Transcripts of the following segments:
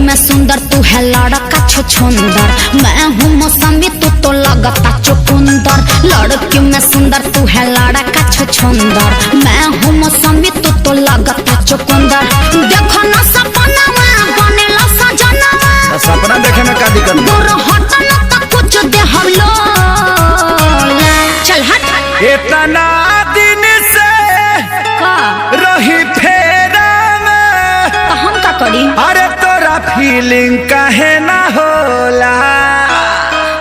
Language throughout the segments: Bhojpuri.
में सुंदर तू है लड़का छछुंदर, मैं हूँ मौसमी तू तो लगता चुकुंदर। लड़की में सुंदर तू है लड़का छछुंदर, मैं हूँ मौसमी तू तो लगता चुकुंदर। देखो ना सपना बनेला सजना, सपना देखे में का दिक्कत? दूर हट ना तो कुछ दे हम लोला। चल हट। इतना दिन से का रही फेरा में, तो हम का करी? अरे तोरा फीलिंग काहे ना होला?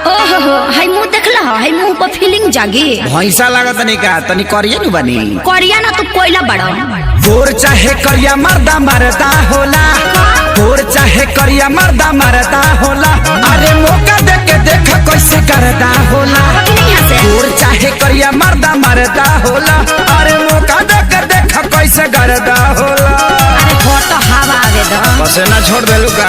ओहो हाय मुंह देखला, हाय मुंह पर फीलिंग जागी। भैंसा लागत नहीं का तनी करिए नु बनी। करिया ना तू कोयला बड़ा। गोर चाहे करिया मर्दा मरदा होला, गोर चाहे करिया मर्दा मरदा होला। अरे मौका दे के देख कैसे करदा होला। गोर चाहे करिया मर्दा मरदा होला, अरे मौका दे के देख कैसे करदा होला। अरे फोटो हवा आवे दो। पसेना छोड़ देलू का?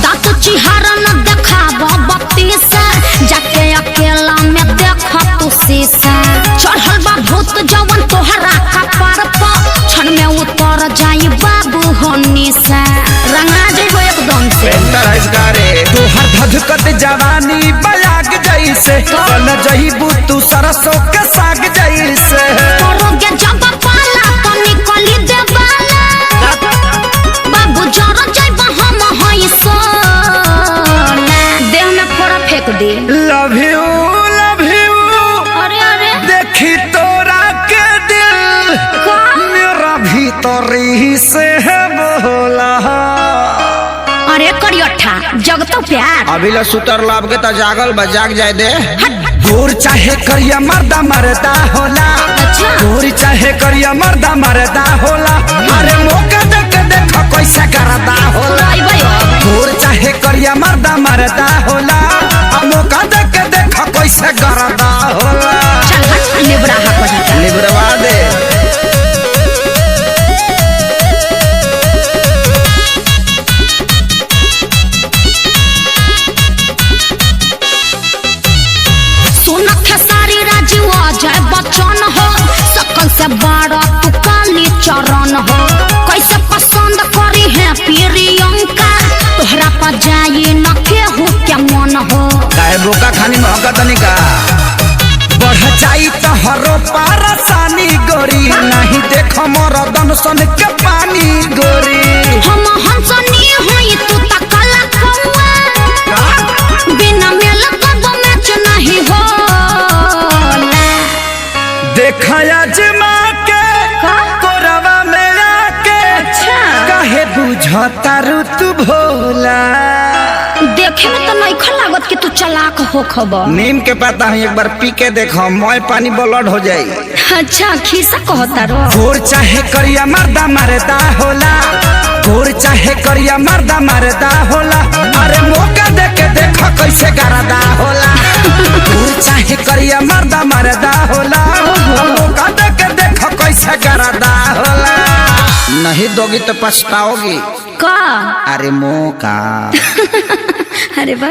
दांत चिहारा न देखाब बत्ती से, जाके अकेला में देख तू शीशा। चढ़ल बा भूत जवन तोहरा कपार पर, क्षण में उतर जाई बाबू हो निशा। रंगा जइबो एकदम से। तोहर धधकत जवानी बयाग जैसे, बन जईबू तू सरसों के साग जैसे। करोगे जब पाला तो निकली देवाला, बाबू जर जइबो हम हई सोना। देह में फोड़ा फेंक दे। लव you love you अरे अरे देखी तोरा के दिल का? मेरा भीतर ही से है बोला। अरे करियठा जगतो प्यार। अभी ला सुतर लाभ के तो जागल बा, जाग जाए दे। गोर चाहे करिया मर्दा मरदा होला, अच्छा। गोर चाहे करिया मर्दा मरदा होला। अरे मौका दे के देख कैसे करदा होला। आइबै अब। गोर चाहे करिया मर्दा मरदा होला, आ मौका दे के देख कैसे करदा होला। चल हट लिबरा हा पढ़ा। लिबरवा दे। सुन खेसारी राजीव अजय बच्चन हो, सकल से बड़ा तू काली चरण हो। कैसे पसंद करी है प्रियंका, तोहरा पर जाई न केहू के मन हो। काहे बोका खानी महका तनिका बढ़ जाई तो हरो पारसानी गोरी, नहीं देख मरदन सन के पानी गोरी। हम हंसनी हई तू त काला कौआ, बिना मेल कब मैच नहीं होला। देखा जमा के का? कोरवा में आके, अच्छा। काहे बुझता तू भोला? देखे में तो नइखन लागत कि तू चालाक हो खबर। नीम के पत्ता है एक बार पी के देखो मोय पानी ब्लड हो जाई। अच्छा खीसा कहता रो। गोर चाहे करिया मर्दा मरदा होला, गोर चाहे करिया मर्दा मरदा होला। अरे मौका दे के देखो कैसे करदा होला। गोर चाहे करिया मर्दा मरदा होला, मौका दे के देखो कैसे करदा होला। नहीं दोगी तो पछताओगी। का? अरे मौका। अरे बा।